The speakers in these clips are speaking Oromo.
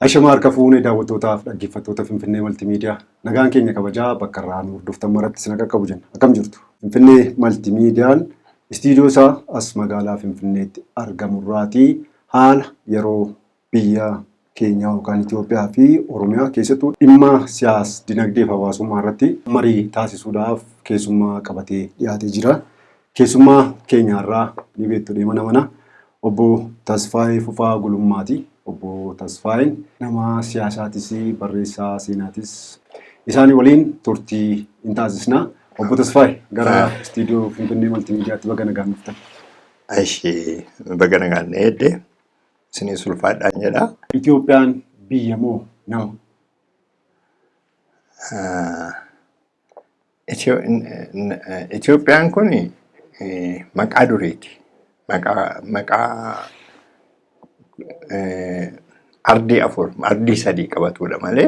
Ashamaa harka fuunee daawwattootaaf dhaggeeffattoota Finfinnee Maltiimiidiyaa. Nagaan keenya kabajaa bakka irraa nu hordoftan maratti isin qaqqabu jenna. Akkam jirtu? Finfinnee Maltiimiidiyaan istiidiyoo isaa as magaalaa Finfinneetti argamurraatii haala yeroo biyya keenyaa yookaan Itoophiyaa fi Oromiyaa keessattuu dhimma siyaas dinagdee fi hawaasummaa irratti marii taasisuudhaaf keessummaa qabatee dhiyaatee jira. Keessummaa keenyaarraa ni beektu deema mana Obbo Tasfaayee Fufaa Gulummaati. Obbo Tasfaayeen nama siyaasaatis barreessaa seenaatis isaanii waliin turtii hin taasisna. Obbo Tasfaayee, gara istiidiyoo Finfinnee Maltiimiidiyaatti baga nagaan dhuftan. Ishee baga nagaan eedde, isinii sulfaadhaan jedha. Itoophiyaan biyya moo nama? Itoophiyaan kun maqaa duriiti. Maqaa ardii afur, ardii sadii qabatudha malee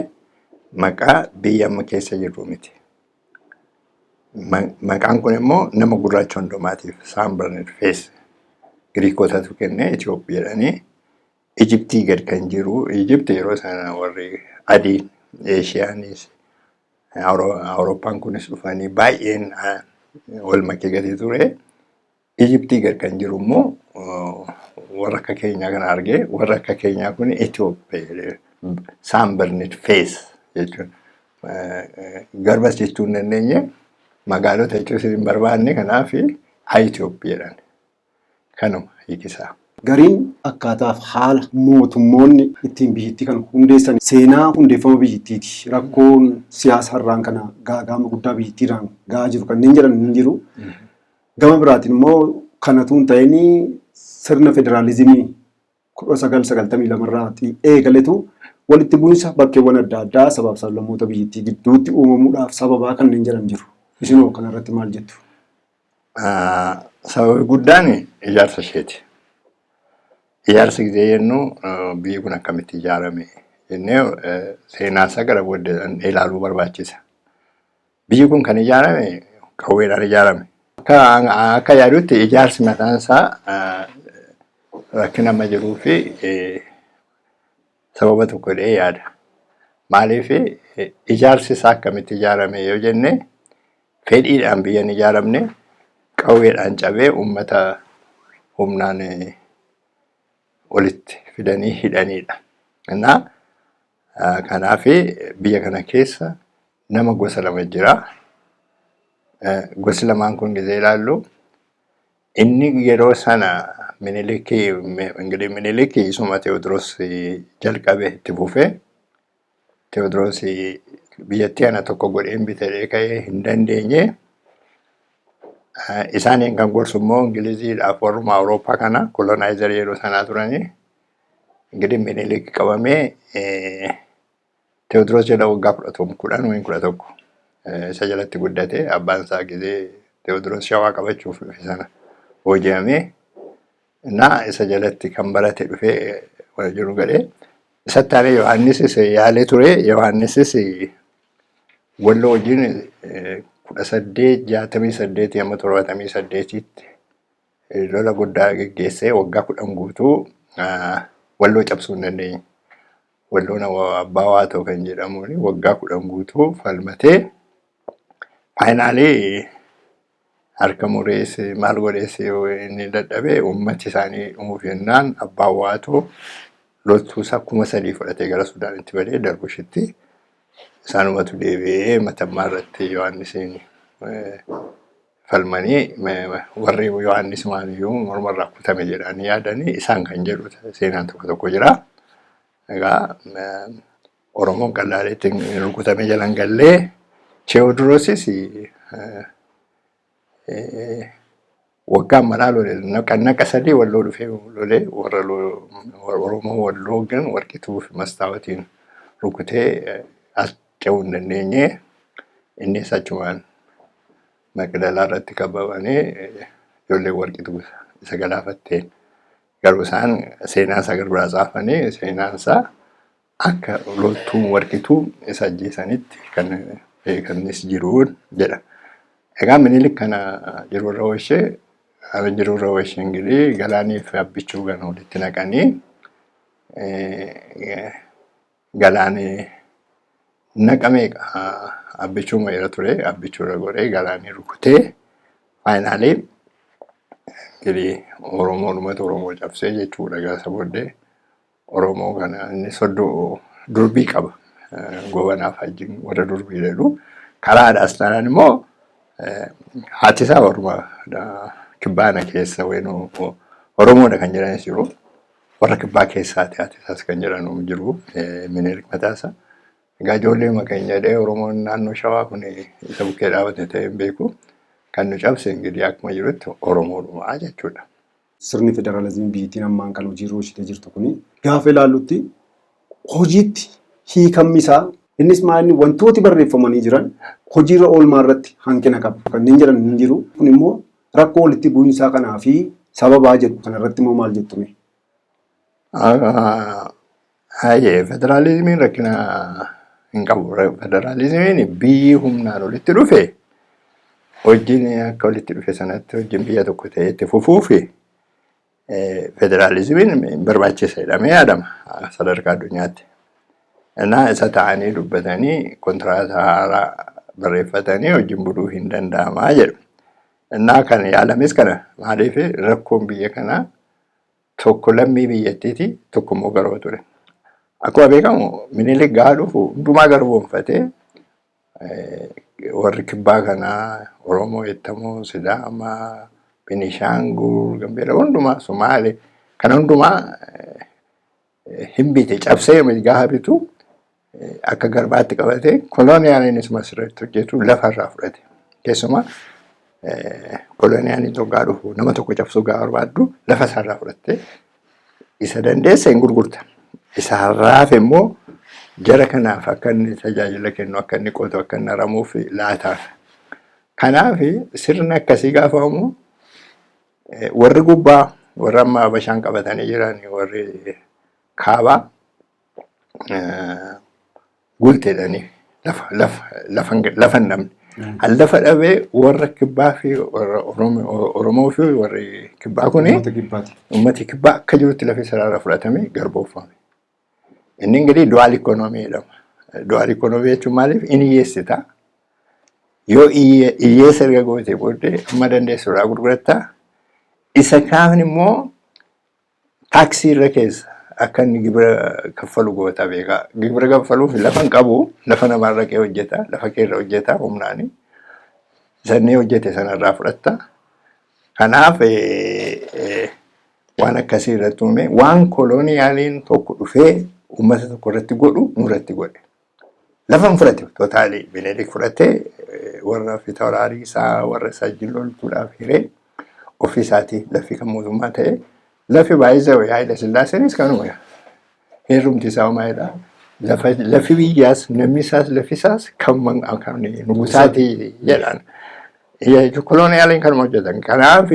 maqaa biyya amma keessa jirru miti. Maqaan kun immoo nama gurraacha hundumaatiif sunburned face Giriikotatu kenne Itoophiyaa jedhanii. Ijiptii gad kan jiru, Ijipti yeroo sana warri adiin Eeshiyaanis Awurooppaan kunis dhufanii baay'een wal makee gatii ture. Ijiptii gad kan jiru immoo warra akka keenyaa kana argee, warra akka keenyaa kun Itoophiyaa sunburned face jechuun garbas jechuu hin dandeenye, magaalota jechuus hin barbaanne, kanaaf Itoophiyaa jedhan, kanuma hiikisaa. Gariin akkaataaf haala mootummoonni ittiin biyyattii kan hundeessan seenaa hundeeffama biyyattiiti. Rakkoon siyaasa irraan kana gaagaama guddaa biyyattiirraan gahaa jiru kanneen jedhan ni jiru. Gama biraatiin immoo kanatu hin ta'in, sirna federaalizimii 1992 irraatii eegaletu walitti bu'insa bakkeewwan adda addaa sabaaf sablammoota biyyattii gidduutti uumamuudhaaf sababaa kanneen jedhan jiru. Isinoo kanarratti maal jettu? Sababi guddaan ijaarsa isheeti. Ijaarsa gisee jennu, biyyi kun akkamitti ijaarame jennee seenaa isaa gara booddee ilaaluu barbaachisa. Biyyi kun kan ijaarame qawweedhaan ijaarame. Akka yaadutti ijaarsi mataan isaa rakkina amma jiruu fi sababa tokko jedhee yaada. Maaliif, ijaarsi isaa akkamitti ijaarame yoo jenne, fedhiidhaan biyya hin ijaaramne, qawweedhaan cabee uummata humnaan walitti fidanii hidhanidha. Innaa kanaaf biyya kana keessa nama gosa lama jira. Gosi lamaan kun gisee ilaallu, inni yeroo sana Minilikii, ingilis Minilikii isuma Teewodiroos jalqabe itti fufee, Teewodiroos biyyattii ana tokko godheen bitee ka'ee hin dandeenye. Isaaniin kan gorsu immoo Ingiliziidhaaf warruma Awurooppaa kana colonizer yeroo sanaa turanii. Ingilis Minilik qabamee Teewodiroos jedha waggaa 11, 10 wayin 11 isa jalatti guddate. Abbaan isaa gisee Teewodiroos Shawaa qabachuuf dhufe sana booji'amee naa isa jalatti kan barate dhufee wal jiru godhee. Isatti aanee Yohaannisis yaalee ture. Yohaannisis Walloo wajjin 1868 hamma 78tti lola guddaa geggeessee waggaa 10 guutuu Walloo cabsuu hin dandeenye. Walloon Abbaa Waatoo kan jedhamuun waggaa 10 guutuu falmatee finally harka murees maal godhees inni dadhabee, uummati isaanii dhumuuf jennaan Abbaan Waatoo loltuu isaa 3000 fudhatee gara Sudaanitti badee Darbushitti isaanumatu deebi'ee Matammaa irratti Yohaannisiin falmanii, warri Yohaannis maaliyyuu mormarraa kutame jedhanii yaadanii isaan kan jedhu seenaan tokko tokko jira. Egaa Oromoon qallaaleetti rukutame jalan gallee. Teewodiroosis waggaa maraa lole, naqa sadii Walloo dhufee lolee, warra Oromoo Walloo gan Warqituu fi Mastaawatiin rukutee as ce'uu hin dandeenye. Innis achumaan Maqdalaa irratti qabamanii ijoolleen Warqituu isa galaafatteen. Garuu isaan seenaa isaa gara biraa tsaafanii, seenaan isaa akka loltuun Warqituu isa ajjeesanitti kan beekanis jiru jedha. Egaa Minilik kana jiruurra oolchee, jiruurra oolchee ingirii Galaanii fi Abbichuu kan walitti naqanii Galaanee naqamee Abbichuu irra ture, Abbichuu irra godhee galaanii rukutee finally እንግዲህ Oromoo, uummata Oromoo cabsee jechuudha. Gaasa booddee Oromoo kana inni soddoo durbii qaba. Gobanaaf wajjin warra durbii jedhu. Karaadhaas taanaan immoo haati isaa warruma kibbaana keessa wayinuu Oromoodha kan jedhanis jiru. Warra kibbaa keessaati haati isaas kan jedhan jiru, Minilik mataasaa. Egaa ijoollee maqaan jedhee Oromoon naannoo Shawaa kun isa bukkee dhaabate ta'ee hin beeku. Kan nu cabse እንግዲህ akkuma jirutti Oromoodhuma jechuudha. Sirni federaalizimii biyyattiin ammaan kan hojiirra oolchitee jirtu kuni gaafa ilaallutti hojiitti hiikamni isaa innis maal, wantooti barreeffamanii jiran hojiirra oolmaa irratti hanqina qaba. Kanneen jedhan hin jiru. Kun immoo rakkoo walitti bu'iinsaa kanaa fi sababaa jedhu kanarratti immoo maal jettume? Hayyee, federaalizimiin rakkina hin qabu. Federaalizimiin biyyi humnaan walitti dhufe wajjin akka walitti dhufe sanatti wajjin biyya tokko ta'ee itti fufuufi federaalizimiin barbaachisa jedhamee yaadama sadarkaa addunyaatti. Innaa isa ta'anii dubbatanii kontiraata haaraa barreeffatanii wajjin buluu hin danda'amaa jedhu. Innaa kan yaalames kana, maaliif rakkoon biyya kanaa tokko lammii biyyattiiti, tokko immoo garba ture. Akkuma beekamu Minilik gaafa dhufu hundumaa garboomfatee warri kibbaa kanaa Oromoo jettamoo, Sidaamaa, Binishaangul, Gambeela hundumaa, Sumaalee kana hundumaa hin bite. Cabsee gaafa bitu akka garbaatti qabatee koloniyaaliinis masirratti hojjetu lafarraa fudhate. Keessumaa koloniyaaliin tokko gaafa dhufu nama tokko cabsuu gaafa barbaaddu lafa isaarraa fudhattee isa dandeesse hin gurgurta. Isa har'aaf immoo jara kanaaf akka inni tajaajila kennu, akka inni qotu, akka inni haramuuf laataaf. Kanaaf sirni akkasii gaafa uumu warri gubbaa, warri amma Habashaan qabatanii jiran, warri kaabaa gulteedhanii lafa lafa lafa lafa hin dhabne. Lafa dhabee warra kibbaa fi warra Oromoo fi warri kibbaa kuni Uummata kibbaati. Uummati kibbaa akka jirutti lafi saraara fudhatamee garboomfame. Inni እንግዲህ dual economy jedhama. Dual economy jechuun maaliif inni hiyyeessita. Yoo hiyyeessa erga goote booddee amma dandeessu irraa gurgurattaa. Isa kaan immoo taaksii irra keessa akka inni gibira kaffalu goota beekaa. Gibira kaffaluuf lafa hin qabu, lafa namaarra kee hojjeta, lafa keerra hojjeta humnaani. Isa inni hojjete sanarraa fudhatta. Kanaaf waan akkasii irratti uume, waan koloniyaaliin tokko dhufee uummata tokko irratti godhu nurratti godhe. Lafa hin fudhate totally Minilik fudhatee warra fitawraarii isaa, warra isaa wajjin loltuudhaaf hiree ofii isaatii lafi kan mootummaa ta'e, lafi baay'ee Haayila Sillaaseenis kanuma, heerumti isaa maalidha? Lafi biyyaas, namni isaas, lafi isaas kan nugusaati jedhan. Koloniyaaliin kanuma hojjetan. Kanaaf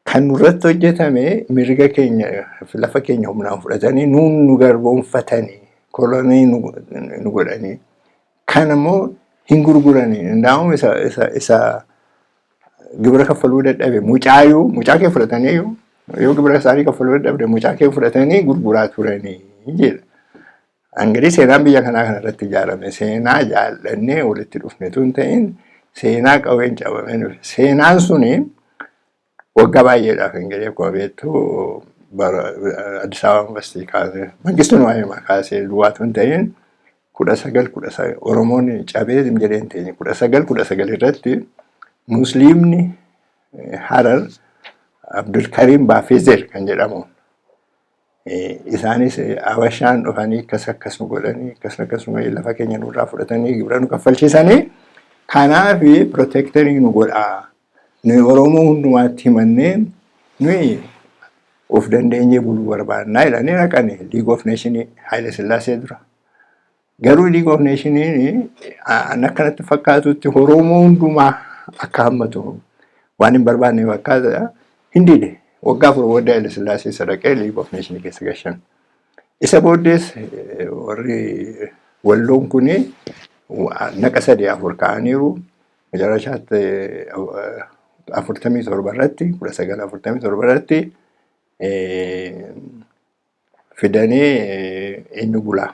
kan nurratti hojjetame mirga keenya, lafa keenya humnaan fudhatanii nuun nu garboomfatanii kolonii nu godhanii kan immoo hin gurguranii. Ndaa'um isa gibira kaffaluu dadhabe mucaayyuu, mucaa kee fudhatanii yoo gibira isaanii kaffaluu dadhabde mucaa kee fudhatanii gurguraa turanii jedha. እንግዲህ seenaan biyya kanaa kanarratti ijaarame seenaa jaallannee walitti dhufne tun ta'in, seenaa qawween cabamee dhufe. Seenaan suni waggaa baay'eedhaaf እንግዲህ akkuma beektu Addis Ababa Yuunivarsiitii kaasee, Mangistuun waa'ee kaasee duwwaa tun ta'in, 1919 Oromoon cabee jedhee hin teenye. 1919 irratti Musliimni Harar Abdulkariim Baafezer kan jedhamu, isaanis Habashaan dhufanii akkas akkas nu godhanii, akkas akkas nu lafa keenya nurraa fudhatanii gibira nu kaffalchiisanii, kanaaf protectorii nu godhaa. Nuyi Oromoo hundumaatti himannee nuyi of dandeenyee buluu barbaannaa jedhanii dhaqanii League of Nations Haayile Sillaasee dura. Garuu League of Nationiin akkanatti fakkaatutti Oromoo hundumaa akka hammatu waan hin barbaanne fakkaata, hin dide. Waggaa 4 booddee Haayile Sillaasee sadaqee League of Nations keessa gashan. Isa booddees warri Walloon kuni naqa sadii afur ka'aniiru. Macarashaatti 47 irratti, 1947 irratti fidanii eenyu bulaa.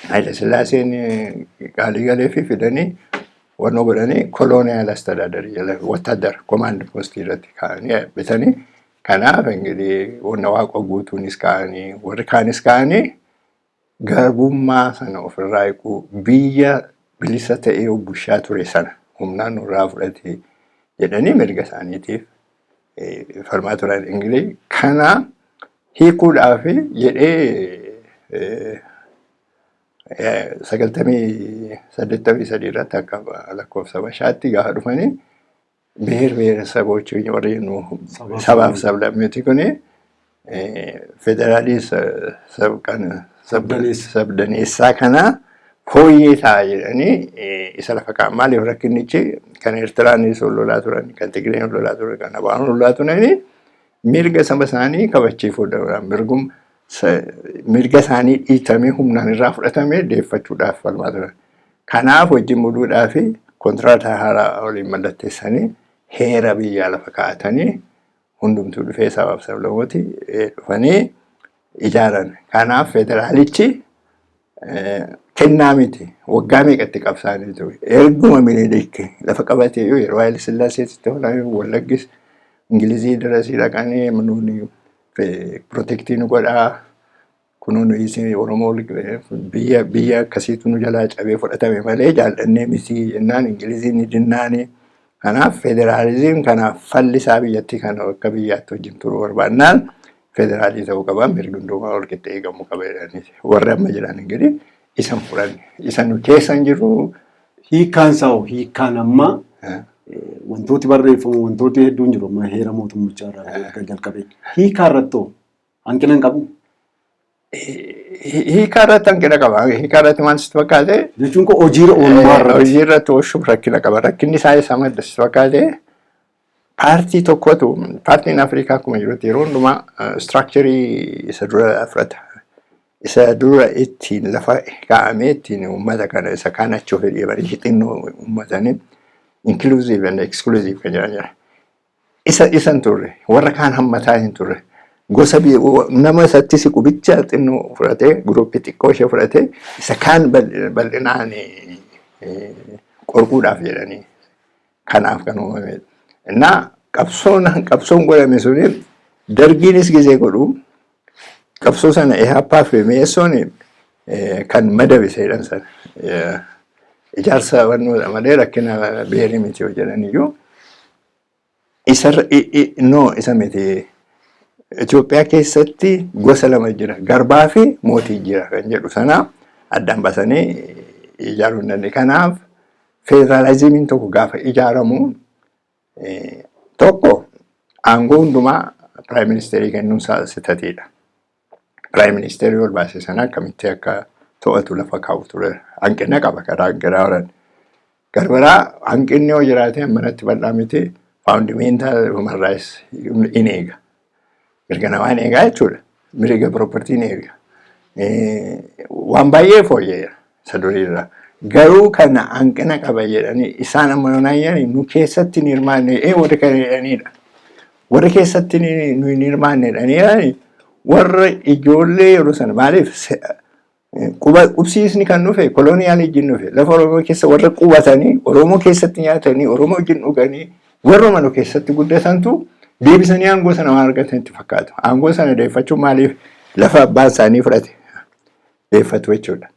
Haayile Sillaaseen qaalii galee fi fidanii warra godhanii colonial astadaadarii jala wattaadara command postii irratti kaa'anii bitanii. Kanaaf ingirii wanna Waaqa Guutuunis ka'anii, warri kaanis ka'anii, garbummaa sana ofirraa hiikuu, biyya bilisa ta'ee bushaa ture sana humnaan nurraa fudhate jedhanii mirga isaaniitiif falmaa turan. Ingirii kana hiikuudhaaf jedhee 983 irratti akka lakkoofsa Habashaatti gaafa dhufanii ብሔር ብሔረሰቦች warri sabaaf sablammooti kuni federaalii sabdaneessaa kana fooyyee ta'a jedhanii isa lafa kaa'an. Maaliif? Rakkinichi kan Eertiraanis ol lolaa turan, kan Tigreen ol lolaa turan, kan Abaan ol lolaa turanii mirga saba isaanii kabachiisuudhaaf, mirga isaanii dhiitamee humnaan irraa fudhatamee deeffachuudhaaf falmaa turan. Kanaaf wajjin buluudhaaf kontiraataa haaraa waliin mallatteessanii heera biyyaa lafa kaa'atanii hundumtuu dhufee sabaaf sablammooti dhufanii ijaaran. Kanaaf federaalichi kennaa miti. Waggaa meeqatti qabsaanii ture. Erguma Minilik lafa qabatee yeroo Haayile Sillaaseetti Wallaggis Ingilizii darasii dhaqanii nuuni protectii nu godhaa. Kunoo nuyi Oromoo biyya akkasiitu nu jalaa cabee fudhatame malee jaallannee miti jennaan Ingiliziin ni dinnaani. Kanaaf federaalizim kanaaf falli isaa biyyattii kana akka biyyaatti wajjin turuu barbaannaan federaalii ta'uu qaba, mirgi hundumaa wal qixxee eegamuu qaba jedhanii. Warri amma jiran ingirii isan fudhanne, isa nu keessa hin jiru. Hiikkaan isaa hoo, hiikkaan ammaa wantooti barreeffamu, wantooti hedduun jiru amma heera mootummichaa irraa kan jalqabe. Hiikaa irratti hoo hanqina hin qabu? Hiikaa irratti hanqina qaba. Hiikaa irratti maal sitti fakkaate? Jechuun koo hojiirra oolmaa irratti. Hojii irratti oolchuuf rakkina qaba. Rakkinni isaa isa madda sitti fakkaate? Paartii tokkotu, paartiin Afrikaa akkuma jirutti yeroo hundumaa structurii isa dura fudhata. Isa dura ittiin lafa kaa'amee ittiin uummata kana isa kaan achi ofii dhiibanii xinnoo uummatanii inclusive and exclusive kan jedhan jira. Isa isan turre, warra kaan hammataa hin turre. Gosa nama isatti siqu bicha xinnoo fudhatee, groupii xiqqoo ishee fudhatee isa kaan bal'inaan qorquudhaaf jedhanii kanaaf kan uumamedha. Innaa qabsoon godhame suni dargiinis gizee godhu qabsoo sana EHAPaa fi Meessoon kan madabise jedhan sana ijaarsa wannoodha malee rakkina beerii miti yoo jedhan iyyuu isarra no isa miti. Itoophiyaa keessatti gosa lama jira, garbaa fi mootii jira kan jedhu sana addaan baasanii ijaaruu hin dandeenye. Kanaaf federaalizimiin tokko gaafa ijaaramu tokko aangoo hundumaa prime ministerii kennuun isaa sitatiidha. Prime ministerii ol baase sana akkamitti akka to'atu lafa kaa'u ture. Hanqina qaba karaa hanqinaa horan. Garbaraa hanqinni yoo jiraate manatti bal'aa miti, fundamental human rights in eega. Mirga namaa in eegaa jechuudha. Mirga property in eega. Waan baay'ee fooyya'eera isa duriirraa. Garuu kana hanqina qaba jedhanii isaan amma yoonaan nu keessatti hin hirmaanne warri kana jedhanidha. Warri keessatti nu hin hirmaanne jedhanii warra ijoollee yeroo sana maaliif qubsiisni kan dhufe colonial wajjin dhufe. Lafa Oromoo keessa warra qubatanii, Oromoo keessatti nyaatanii, Oromoo wajjin dhuganii, warra nu keessatti guddatantu deebisanii aangoo sana waan argatan itti fakkaatu. Aangoo sana deeffachuun maaliif lafa abbaan isaanii fudhate deeffatu jechuudha.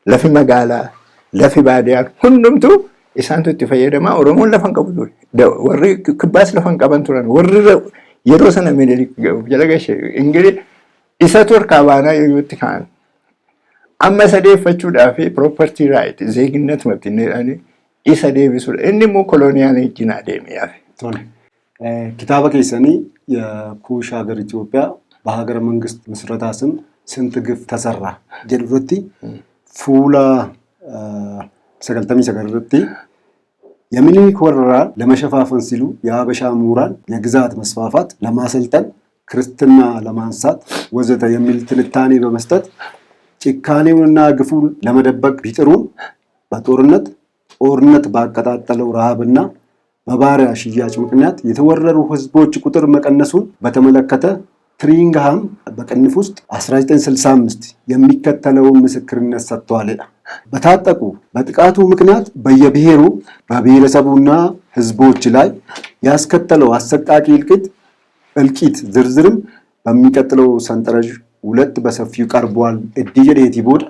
Lafi magaalaa, lafi baadiyyaa hundumtuu isaantu itti fayyadamaa. Oromoon lafa hin qabu ture. Warri kibbaas lafa hin qaban turan. Warri yeroo sana Minilik jala gashe Ingili isatu harkaa baanaa iyyuutti ka'an. Amma isa deeffachuudhaaf property right ዜግነት መብት jedhanii isa deebisuudha. Inni immoo colonial wajjin adeeme yaafe. Tole. Kitaaba keessanii የኩሽ ሀገር ኢትዮጵያ በሀገረ መንግስት ምስረታ ስም ስንት ግፍ ተሰራ jedhu irratti fuula 99 irratti የሚኒሊክ ወረራ ለመሸፋፈን ሲሉ የሀበሻ ምሁራን የግዛት መስፋፋት ለማሰልጠን፣ ክርስትና ለማንሳት ወዘተ የሚል ትንታኔ በመስጠት ጭካኔውንና ግፉን ለመደበቅ ቢጥሩም በጦርነት ጦርነት ባቀጣጠለው ረሃብና በባሪያ ሽያጭ ምክንያት የተወረሩ ህዝቦች ቁጥር መቀነሱን በተመለከተ ትሪንግሃም በቅንፍ ውስጥ 1965 የሚከተለውን ምስክርነት ሰጥተዋል ይላል። በታጠቁ በጥቃቱ ምክንያት በየብሔሩ በብሔረሰቡና ሕዝቦች ላይ ያስከተለው አሰቃቂ እልቂት ዝርዝርም በሚቀጥለው ሰንጠረዥ 2 በሰፊው ቀርቧል። Eddi jedheetii booda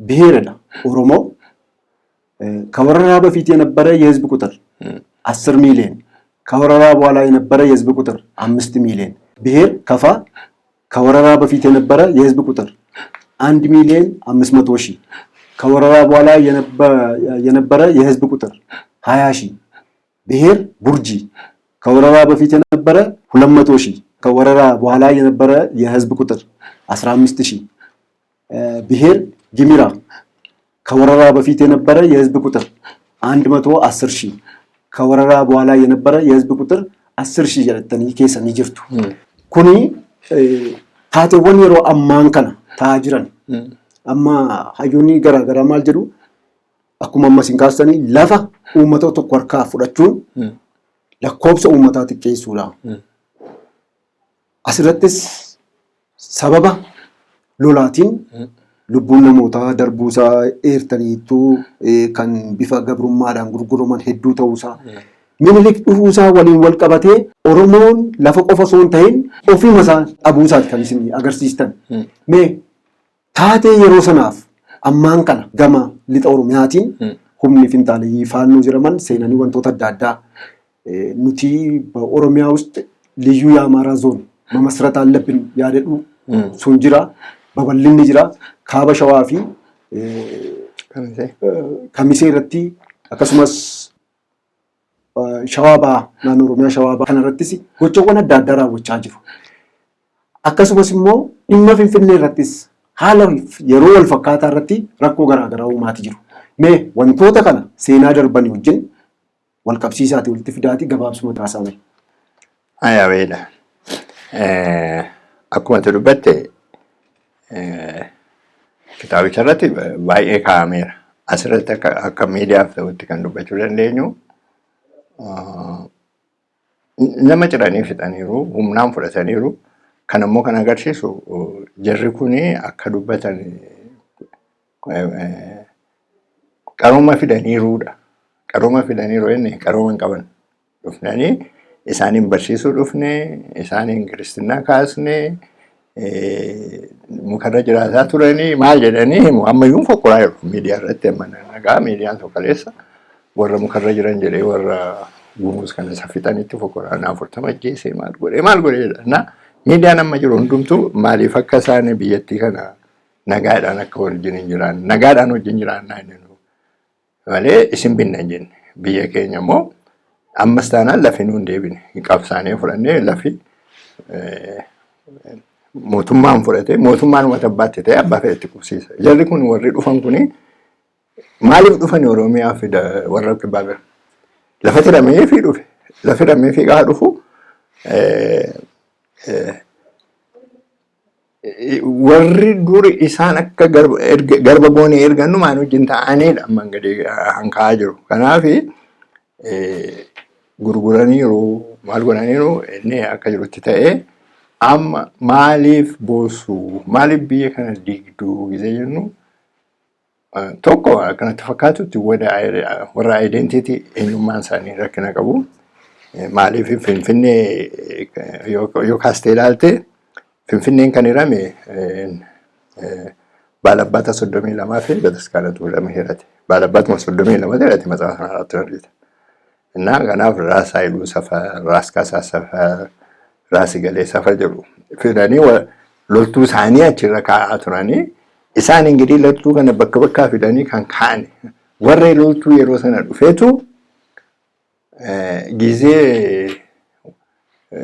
ብሔርና ኦሮሞ ከወረራ በፊት የነበረ የህዝብ ቁጥር 10 ሚሊዮን፣ ከወረራ በኋላ የነበረ የህዝብ ቁጥር 5 ሚሊዮን። ብሔር ከፋ ከወረራ በፊት የነበረ የህዝብ ቁጥር 1 ሚሊዮን 500 ሺህ፣ ከወረራ በኋላ የነበረ የህዝብ ቁጥር 20 ሺህ። ብሔር ቡርጂ ከወረራ በፊት የነበረ 200 ሺህ፣ ከወረራ በኋላ የነበረ የህዝብ ቁጥር 15 ሺህ። ብሔር ጊሚራ ከወረራ በፊት የነበረ የህዝብ ቁጥር 110 ሺህ፣ ከወረራ በኋላ የነበረ የህዝብ ቁጥር 10 ሺህ jedhattanii keessanii jirtu. Kuni taateewwan yeroo ammaan kana ta'aa jiran, amma hayyoonni garaagaraa maal jedhu? Akkuma amma isin kaastanii, lafa uummata tokko harkaa fudhachuun lakkoofsa uummataa xiqqeessuudha. Asirrattis sababa lolaatiin lubbuun namootaa darbuusaa eertaniitu, kan bifa gabrummaadhaan gurguraman hedduu ta'uusaa. Minilik dhufuusaa waliin wal qabatee Oromoon lafa qofa osoo hin ta'in ofiima isaa dhabuusaati kan isin agarsiistan. Mee taatee yeroo sanaaf ammaan kana gama lixa Oromiyaatiin humni finxaaleyyii faannoo jedhaman seenanii wantoota adda addaa nuti በኦሮሚያ ውስጥ ልዩ የአማራ ዞን መመስረት አለብን yaadedhu sun jira, babal'inni jira, kaaba Shawaa fi Kamisee irratti, akkasumas Shawaa Bahaa, naannoo Oromiyaa Shawaa Bahaa kanarrattis gochawwan adda addaa raawwachaa jiru. Akkasumas immoo dhimma Finfinnee irrattis haala yeroo wal fakkaataa irratti rakkoo garaagaraa uumaati jiru. Mee wantoota kana seenaa darbanii wajjin wal qabsiisaatii walitti fidaatii gabaabsuma taasifame. Ayaabeedha. Akkuma ati dubbatte, kitaabicha irratti baay'ee kaa'ameera. Asirratti akka miidiyaaf ta'utti kan dubbachuu dandeenyu, nama ciranii fixaniiru, humnaan fudhataniiru. Kan immoo kan agarsiisu, jarri kuni akka dubbatan qarooma fidaniiruudha. Qarooma fidaniiru inni qarooma hin qaban. Dhufnanii isaaniin barsiisuu dhufne, isaaniin kiristinnaa kaasne, mukarra jiraataa turanii maal jedhanii himu. Ammayyuu fokkoraa jiru miidiyaa irratti, amma nagaa miidiyaan tokkoleessa warra mukarra jiran jedhee warra Gumuuz kana isa fixanitti fokkoraa na 40 ajjeesee maal godhee maal godhee jedha. Na miidiyaan amma jiru hundumtuu maaliif akka isaan biyyattii kana nagaadhaan akka wajjin hin jiraanne, nagaadhaan wajjin jiraannaa inni malee isin binna hin jenne. Biyya keenya immoo ammas taanaan lafi nuun deebine qabsaanee fudhannee, lafi mootummaan fudhatee, mootummaan uummata abbaatti ta'e abbaa fedhetti qubsiisa. Jarri kun warri dhufan kuni maaliif dhufani Oromiyaa fi warra kibbaa bira? Lafa hiramee fi dhufe. Lafa hiramee fi gaafa dhufu, warri duri isaan akka garba goonee ergannu maan wajjin ta'aniidha amman gadi hankaa'aa jiru. Kanaaf gurguraniiru, maal godhaniiru, inni akka jirutti ta'ee, amma maaliif boossu, maaliif biyya kana diigduu gisee jennu, tokko akkanatti fakkaatutti warra identity, eenyummaan isaanii rakkina qabu. Maaliif Finfinnee yoo kaastee ilaalte, Finfinneen kan hirame baalabbaata 32 fi bataskaanatu hirame hirate. Baalabbaatuma 32 hirate, matsaafaa sanarratti argita. Innaa kanaaf Raas Haayiluu Safar, Raas Kaasaa Safar, Raas Galee Safar jedhu fidanii loltuu isaanii achirra kaa'aa turanii. Isaan ingirii loltuu kana bakka bakkaa fidanii kan kaa'an, warra loltuu yeroo sana dhufeetu gizee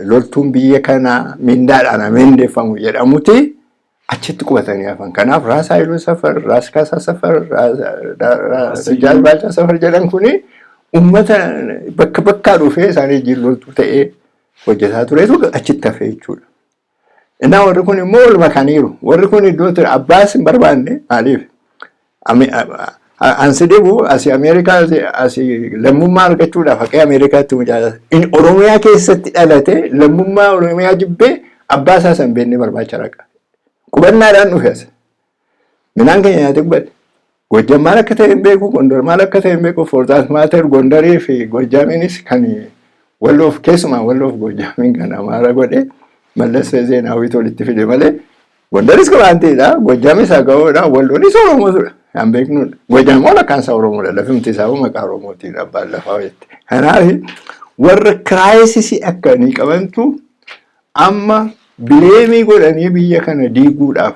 loltuun biyya kanaa mindaadhaan mindeeffamu jedhamuti achitti qubatanii hafan. Kanaaf Raas Haayiluu Safar, Raas Kaasaa Safar, Raas Baalchaa Safar jedhan kuni uummata bakka bakkaa dhufee isaanii wajjin loltuu ta'ee hojjetaa turetu achitti hafe jechuudha. Innaa warri kun immoo wal makaniiru. Warri kun iddoo ture abbaas hin barbaanne. Maaliif? Ansi dhibu asii Ameerikaa, asii lammummaa argachuudhaaf haqee Ameerikaatti mucaa Oromiyaa keessatti dhalate, lammummaa Oromiyaa jibbee, abbaa isaa san beeknee barbaacha raqa. Qubannaadhaan dhufe as. Midhaan keenya nyaatee qubate. Gojjam maal akka ta'e hin beeku, Gondar maal akka ta'e hin beeku, for that matter Gondarii fi Gojjamiinis kan Walloof, keessumaa Walloof Gojjamiin kan Amaara godhe Mallas Zeenaawwiitu walitti fide malee Gondaris Qibaantiidha, Gojjamis Agawoodha, Walloonis Oromootudha. Kan beeknudha. Gojjam immoo lakkaan isaa Oromoodha. Lafimti isaa maqaa Oromootiin abbaan lafaa jette. Kanaaf warra crisisii akkanii qabantu amma blame godhanii biyya kana diiguudhaaf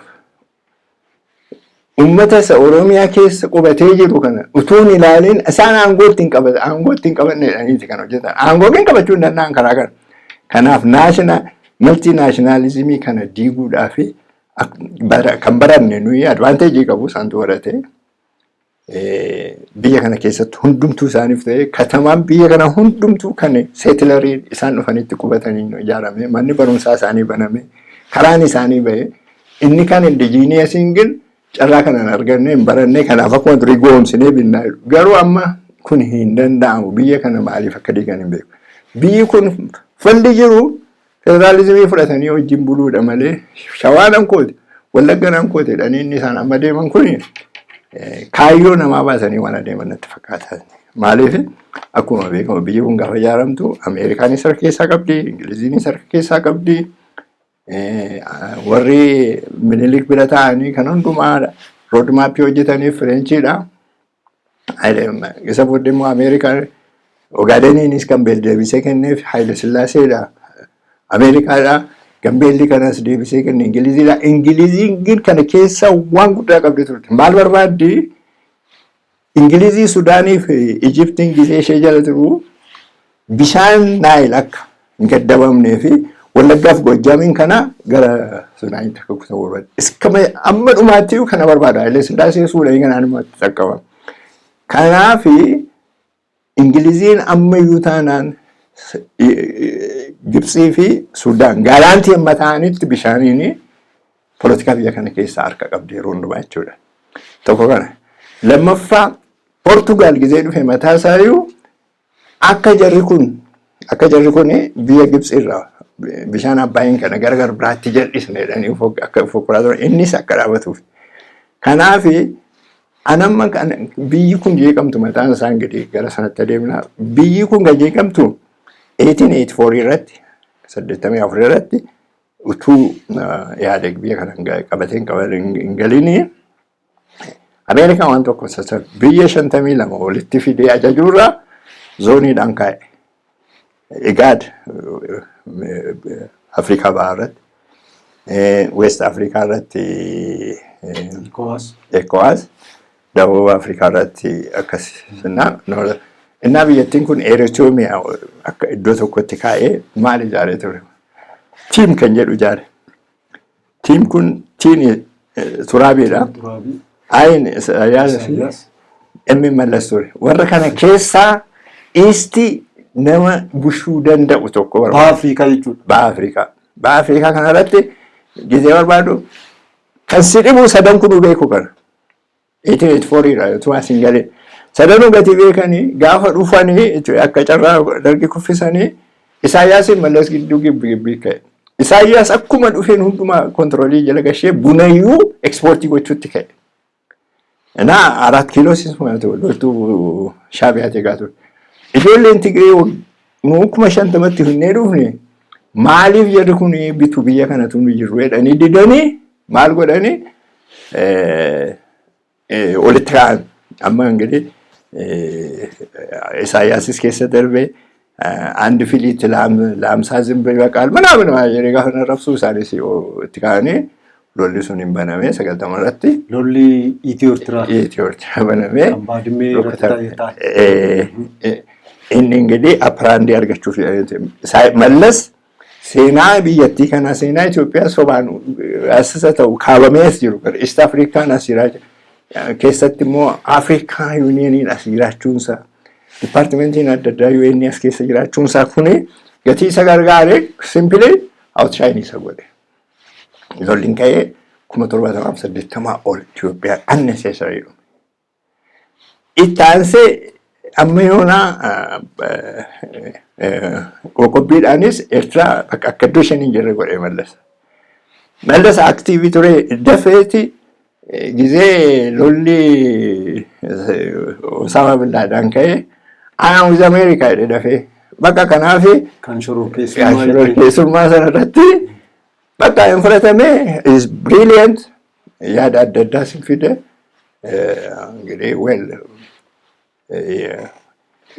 ummata isa Oromiyaa keessa qubatee jiru kana utuu hin ilaalin, isaan aangoo ittiin qabatan, aangoo ittiin qabanne jedhaniiti kan hojjetan. Aangoo kan qabachuu hin danda'an karaa kana. Kanaaf national multinationalism kana diiguudhaaf kan baranne nuyi advantage qabu, isaantu barate. Biyya kana keessatti hundumtuu isaaniif ta'e, katamaan biyya kana hundumtuu kan settlerii isaan dhufanitti qubatanii ijaarame, manni barumsaa isaanii baname, karaan isaanii bahe. Inni kan indigenousiin gin carraa kanaan arganne hin baranne. Kanaaf akkuma durii goomsinee binnaa. Garuu amma kun hin danda'amu. Biyya kana maaliif akka diigan hin beeku. Biyyi kun falli jiru federaalizimii fudhatanii wajjin buluudha malee, Shawaan kooti, Wallagga kooti jedhanii inni isaan amma deeman kun kaayyoo namaa baasanii waan adeeman natti fakkaata. Maaliif, akkuma beekamu biyyi kun gaafa ijaaramtu Ameerikaanis harka keessaa qabdi, Ingiliziinis harka keessaa qabdi. Warri Minilik bira taa'anii kan hundumaa roadmapii hojjetaniif Frenchiidha. Isa booddee immoo Ameerikaan Ogaadeniinis kan deebisee kenneef Haayile Sillaaseedha. Ameerikaadha. Gambeelli kanas deebisee kenne Ingiliziidha. Ingiliziin kana keessa waan guddaa qabdi turte. Maal barbaaddi? Ingilizii Sudaanii fi Ijiptiin gisee ishee jala turu bishaan Naayil akka hin gaddabamnee fi Wallaggaaf Gojjaamiin kana gara Sudaanitti akka kutan barbaada. Iskama amma dhumaatti kana barbaada. Haayile Sillaasee Suudanii kanaan immoo itti qaqqabama. Kanaaf Ingiliziin ammayyuu taanaan Gibxii fi Sudaan guarantee amma ta'anitti bishaaniin poolitikaa biyya kana keessaa harka qabdi yeroo hundumaa jechuudha. Tokko kana. Lammaffaa, Poortugaal gizee dhufe mataa isaayyuu akka jarri kun biyya Gibxii irraa bishaan Abbaayeen kana gara gara biraatti jal'isne jedhanii akka fokkoraa turan, innis akka dhaabatuuf. Kanaaf anamma biyyi kun jeeqamtu mataan isaan gadi gara sanatti adeemna. Biyyi kun kan jeeqamtu 1884 irratti, 84 irratti, utuu yaada biyya kana qabatee hin galinii Ameerikaan waan tokko sassan biyya 52 walitti fidee ajajuurraa zoneiidhaan kaa'e. IGAD Afrikaa Bahaa irratti, West Afrikaa irratti ECOWAS, Dahub Afrikaa irratti akkas. Innaa biyyattiin kun Eritiriyaa akka iddoo tokkotti kaa'ee maal ijaaree ture? TEAM kan jedhu ijaare. TEAM kun T'n Turaabiidha. I'n Isaayyaas, M Mallas ture. Warra kana keessaa Eastii nama bushuu danda'u tokko barbaada. Baha Afrikaa jechuudha. Baha Afrikaa. Baha Afrikaa kanarratti gizee barbaadu kan si dhibu sadan kunuu beeku kana. 1884 dha utuu as hin galee. Sadanuu gatii beekanii gaafa dhufanii akka carraa Dargi kuffisanii Isaayyaasiin Mallas gidduu gibbi gibbii ka'e. Isaayyaas akkuma dhufeen hundumaa controlii jala gashee bunayyuu exportii gochuutti ka'e. Naa Arat Kiiloo loltuu Shaabiyaa eegaa ture. Ijoolleen Tigree nu 50,000tti finnee dhufne maaliif jarri kun bitu, biyya kanatu nu jiru jedhanii didanii maal godhanii walitti ka'an. Amma ingirii Isaayyaasis keessa darbee አንድ ፊሊት ለአምሳ ዝንብ ይበቃል ምናምን jedhee gaafa arrabsuu isaanis itti ka'anii lolli sun hin baname 90 irratti. Lolli Itiyoo Eertiraa. Itiyoo Eertiraa banamee. Kan Baadimmee irratti ta'e. Inni ingirii upper handii argachuuf Mallas seenaa biyyattii kanaa, seenaa Itoophiyaa sobaan asisa ta'u kaabamee as jiru, East Afrikaan as jiraachuu keessatti immoo Afrikaa Unioniin as jiraachuunsaa, departmentiin adda addaa UN as keessa jiraachuunsaa kuni gatii isa gargaaree simply outshine isa godhe. Lolli ka'ee 70,080 ol Itoophiyaa unnecessary dhume. Itti aansee amma yoonaa qoqqobbiidhaanis Eertiraa akka iddoo isheen hin jirre godhe Mallas. Mallas active ture, dafeeti gizee lolli Osama Bin Laden ka'e, "I am with America" jedhe dafee. Bakka kanaaf Kan shororkeessummaa. Shororkeessummaa sana irratti bakka hin fudhatame, is brilliant, yaada adda addaas hin fide. እንግዲህ well,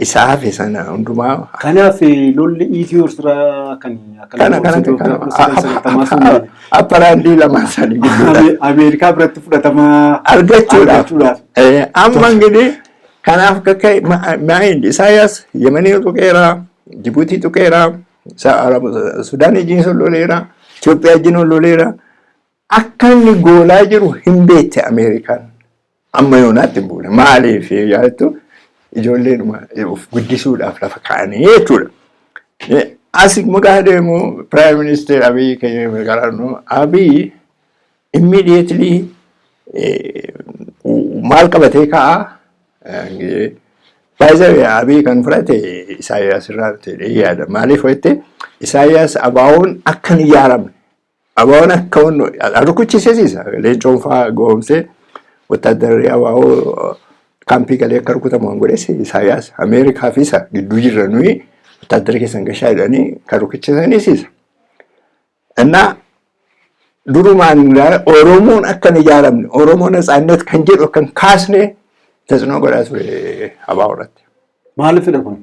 isaa hafe sana hundumaa. Kanaaf lolli Itiyoo Eertiraa kan akka kana kana Itoophiyaa kana 1990 sun apparandii lamaan isaanii gidduudha. Ameerikaa biratti fudhatama argachuudhaaf. Argachuudhaaf. Amma እንግዲህ kanaaf akka mind Isaayyaas Yemanii tuqeera, Jibuutii tuqeera, Sudaan wajjin loleera, Itoophiyaa wajjin loleera. Akka inni goolaa jiru hin beekte Ameerikaan. Amma yoonaatti hin buune. Maaliif yaaddu, ijoolleen of guddisuudhaaf lafa kaa'anii jechuudha. As maqaa deemu Prime Minister Abiy keenya gargaarnu, Abiy immediately maal qabatee ka'a? Baay'ee Abiy kan fudhate Isaayyaas irraa ta'ee yaada. Maaliif jette, Isaayyaas abaawoon akka hin ijaaramne, abaawoon akka rukuchiseesiisa. Leencoon fa'aa goomsee wattaaddarri abaawoo kaampii galee akka rukutamu waan godhes Isaayyaas. Ameerikaa fi isa gidduu jirra, nuyi wattaaddara keessan gashaa jedhanii kan rukuchisanis isa. Innaa durumaan Oromoon akka hin ijaaramne, Oromoon ነጻነት kan jedhu akka hin kaasne ተጽዕኖ godhaa ture abaa'oo irratti. Maaliif fedha kun?